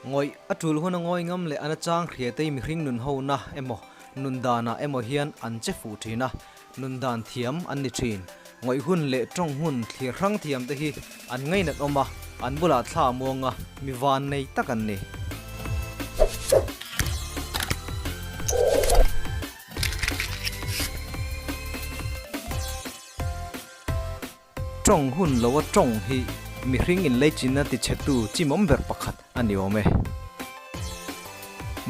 Ngawih a tul hun a ngawi ngam leh an achang hriatei mihring nun hona emaw nun danah emaw hian an che fuh thin a, nun dan thiam an ni thin. Ngawih hun leh tawng hun thlir hrang thiam te hi an ngainat awm a, an bulah thla a muang a, mi van nei tak an ni. Tawng hun lo a tawng hi mihring inleichinna tichhetu chimawm ber pakhat a ni awm e.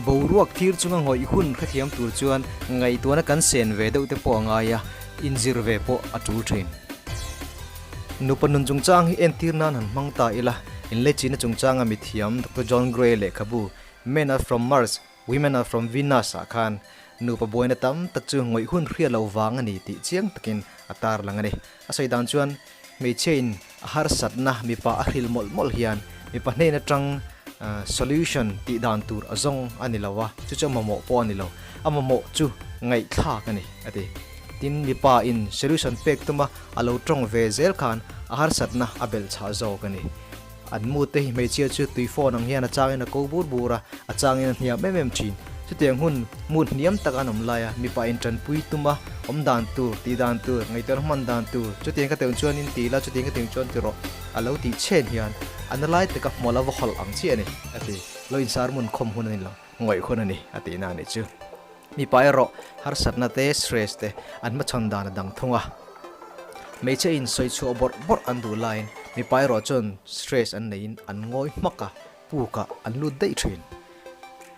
Boruak thir chunga ngawih hun hrethiam tur chuan ngaihtuahna kan sen ve deuh te pawh a ngai a, inzir ve pawh a tul thin. Nupa nun chungchang hi entir nan han hmang ta ila, inleichinna chungchanga mithiam Doctor John Gray lehkhabu Men Are From Mars, Women Are From Venus ah khan nupa buaina tam tak chu ngawih hun hriat loh vang a ni tih chiang takin a tarlang a ni. A sawi dan chuan hmeichhia in a harsatna mipa a hrilh mawlh mawlh hian mipa hnen atang solution tih dan tur a zawng a ni lo a, chu chu a mamawh pawh a ni lo. A mamawh chu ngaihthlak a ni, a ti. Tin, mipa in solution pek tuma a lo tawng ve zel khan a harsatna a belh chhah zawk a ni. An mu te hi hmeichhia chu tui phone ang hian a changin a ko bur bur a, a changin a hniam em em thin. Chutiang hun mood hniam tak an awm lai a, mipa in tanpui tum a, awm dan tur, tih dan tur, ngaihtuahna hman dan tur, chutiang ka teuh chuan in ti la, chutiang ka teuh chuan ti rawh, a lo tih chhen hian a na lai taka hmawlh a va hawlh ang chiah a ni, a ti. Lo insar mun khawm hun a ni lo, ngawih hun a ni, a tihna a nih chu. Mipa erawh harsatna te, stress te an hmachhawn dan a dang thung a. Hmeichhe in sawi chhuah bawrh bawrh an duh laiin mipa erawh chuan stress an neiin an ngawi hmak a, pukah an lut daih thin.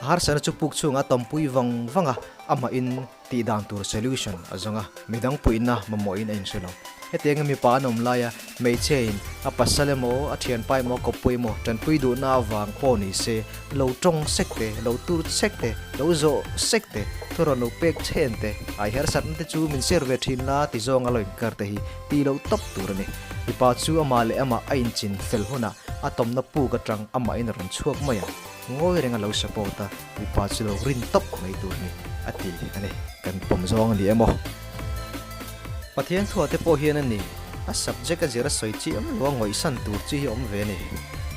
A harsatna chu puk chhungah a tawmpui vang vang a, amahin tih dan tur solution a zawng a, midang puihna mamawhin a inhre lo. Hetianga mipa an awm laia hmeichhe in a pasal emaw, a thianpa emaw, a kawppui emaw tanpui duhna avang pawh ni se, lo tawng sek te, lo tur sek te, lo zawh sek te, thurawn lo pek chhen te, ai harsatna te chu min share ve thin la ti zawnga lo inkar te hi ti lo tawp tur a ni. Mipa chu amah leh amah a inchin fel hunah a tawmna puk atang amahin a rawn chhuak mai a, ngawi renga lo support a, mipa chu lo rin tawp mai tur a ni a ti a ni. Kan pawm zawng a ni em aw? Pathian thuah te pawh hian a ni, a subject a zir a sawi chiam lo a ngawihsan tur chi hi a awm ve a ni.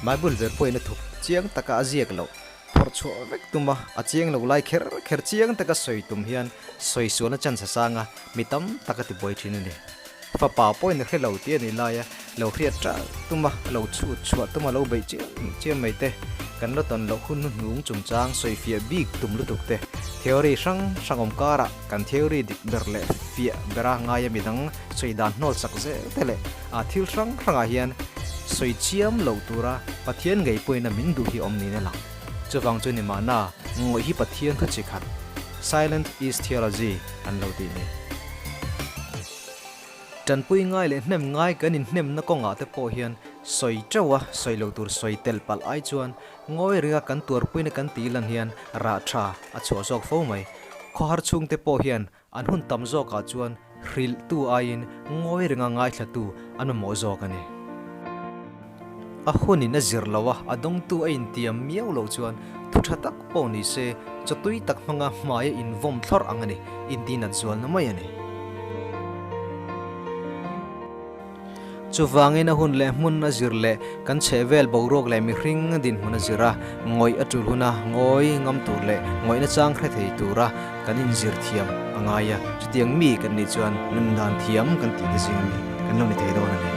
Bible ber pawhin a thup chiang taka a ziak loh, phawrh chhuah vek tum a, a chiang lo lai kher kher chiang taka sawi tum hian sawi sualna chance a sang a, mi tam tak a ti buai thin a ni. Fapa pawhin a hre lo tih a nih laia lo hriat ṭalh tum a, lo chhut chhuah tum a lo beih chiam chiam mai te, kan la tawn loh hun hnuhnung chungchang sawifiah bik tum lutuk te, theory hrang hrang awm karah kan theory dik ber leh fiah bera ngaia midang sawi dan hnawl sak zel te leh a thil hrang hrangah hian sawi chiam lo tura Pathian ngei pawhin a min duh hi awm niin a lang. Chuvang chu ni mahna ngawih hi Pathian thu chi khat, Silent is theology, an lo tih ni. Tanpui ngai leh hnem ngai kan inhnemna kawngah te pawh hian sawi teuh a, sawi lo tur sawi tel palh ai chuan ngawi ringa kan tuarpuina kan tih lan hian rah tha a chhuah zawk fo mai. Khawhar chhungte pawh hian an hun tam zawkah chuan hrilhtu aiin ngawi ringa ngaithlatu an mamawh zawk a ni. A hunin a zir lo a, a dawngtu a intiam miau loh chuan thu tha tak pawh ni se, chawtui tak hmanga hmaia invawm thlawrh ang a ni, intinat zualna mai a ni. Chuvangin a hun leh hmun a zir leh kan chhehvel boruak leh mihring dinhmun a zir a, ngawih a tul huna ngawi ngam tur leh ngawihna chang hre thei tura kan inzir thiam a ngai a, chutiang mi kan nih chuan nun dan thiam kan tih te zing a mi kan lo ni thei dawn a ni.